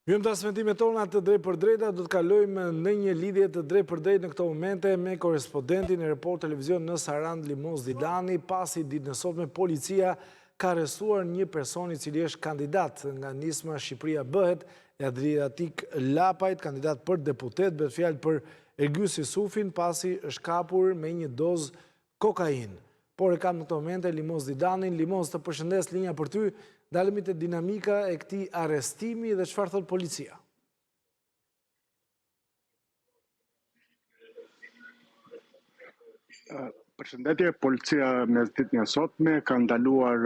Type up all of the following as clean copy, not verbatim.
Vijojmë transmetimet tona të drejtpërdrejta, do të kalojmë në një lidhje të drejtpërdrejtë në këto momente me korrespondentin e Report Televizion në Sarandë Limoz Didani, pasi ditën e sotme policia ka arrestuar një person i cili është kandidat nga nisma Shqipëria Bëhet e Adriatik Lapajt, kandidat për deputet, bëhet fjalë për Ergys Isufin, pasi është kapur me një dozë kokainë. Por e kam në këto momente Limoz Didanin. Limoz, të përshëndes linja për ty. Ndalemi te dinamika e këtij arrestimi dhe çfarë thotë policia? Përshëndetje, policia mesditën e sotme ka ndaluar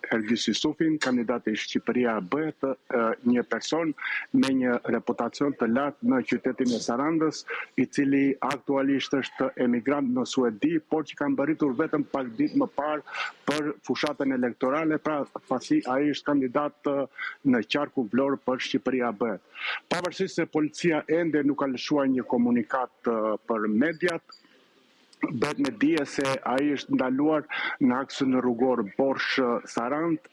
Ergys Isufin, kandidati i Shqipëria Bëhet, një person me një reputacion të lartë në qytetin e Sarandës, i cili aktualisht është emigrant në Suedi, por që ka mbërritur vetëm pak ditë më parë për fushatën elektorale, pra pasi ai është kandidat në qarkun Vlorë për Shqipëria Bëhet. Pavarësisht se policia ende nuk ka lëshuar një komunikatë për mediat, bëhet me dije se ai është ndaluar në aksin rrugor Borsh-Sarandë,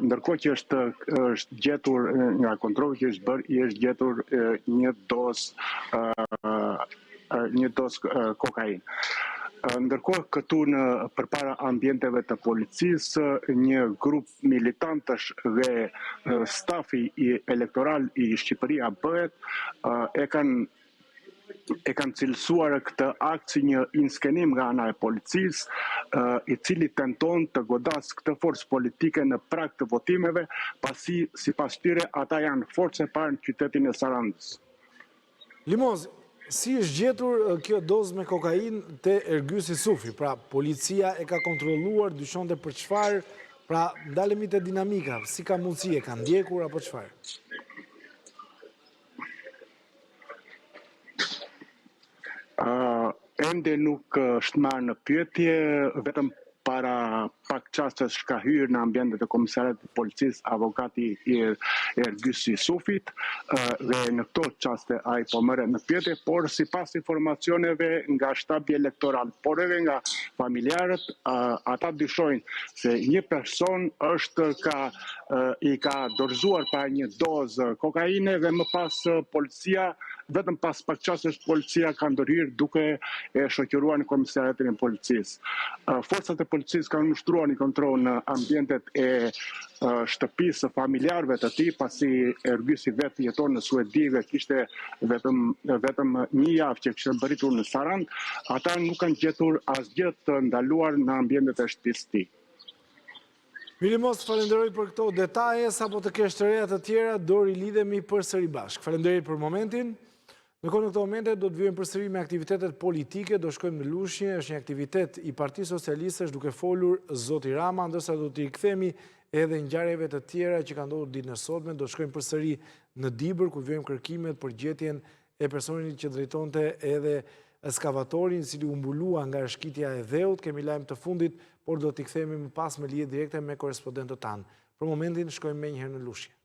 ndërkohë që është është gjetur nga kontrolli që është bërë, i është gjetur një dozë një dozë kokainë. Ndërkohë këtu në përpara ambienteve të policisë, një grup militantësh dhe stafi i elektoral i Shqipëria Bëhet e kanë e kanë cilësuar këtë akt si një inskenim nga ana e policisë, i cili tenton të godasë këtë forcë politike në prag të votimeve, pasi sipas tyre ata janë forcë e parë në qytetin e Sarandës. Limoz, si është gjetur kjo dozë me kokainë te Ergys Isufi? Pra, policia e ka kontrolluar, dyshonte për çfarë? Pra, ndalemi te dinamika, si ka mundësi, e ka ndjekur apo çfarë? Uh, ende nuk është marrë në pyetje, vetëm para pak çastesh ka hyrë në ambientet e komisariatit të policisë avokati i Ergys Isufit dhe në këto çaste ai po merret në pyetje, por sipas informacioneve nga shtabi elektoral, por edhe nga familjarët, ata dyshojnë se një person është ka i ka dorëzuar pra një dozë kokaine dhe më pas policia vetëm pas pak çastesh policia ka ndërhyrë duke e shoqëruar në komisariatin e policisë. Forcat e policisë kanë ushtruar një kontroll në ambientet e shtëpisë së familjarëve të tij, pasi Ergysi vetë jeton në Suedi dhe kishte vetëm vetëm një javë që kishte mbërritur në Sarandë, ata nuk kanë gjetur asgjë të ndaluar në ambientet e shtëpisë së tij. Limoz, të falenderoj për këto detaje, sapo të kesh të reja të tjera, do rilidhemi përsëri bashkë. Faleminderit për momentin. Ndërkohë në këto momente do të vijojmë përsëri me aktivitetet politike, do shkojmë në Lushnje, është një aktivitet i Partisë Socialiste, është duke folur zoti Rama, ndërsa do t'i kthehemi edhe ngjarjeve të tjera që kanë ndodhur ditën e sotme, do shkojmë përsëri në Dibër, ku vijojmë kërkimet për gjetjen e personit që drejtonte edhe eskavatorin, i cili u mbulua nga rrëshqitja e dheut, kemi lajm të fundit, por do t'i kthehemi më pas me lidhje direkte me korrespondentët tanë. Për momentin shkojmë menjëherë në Lushnje.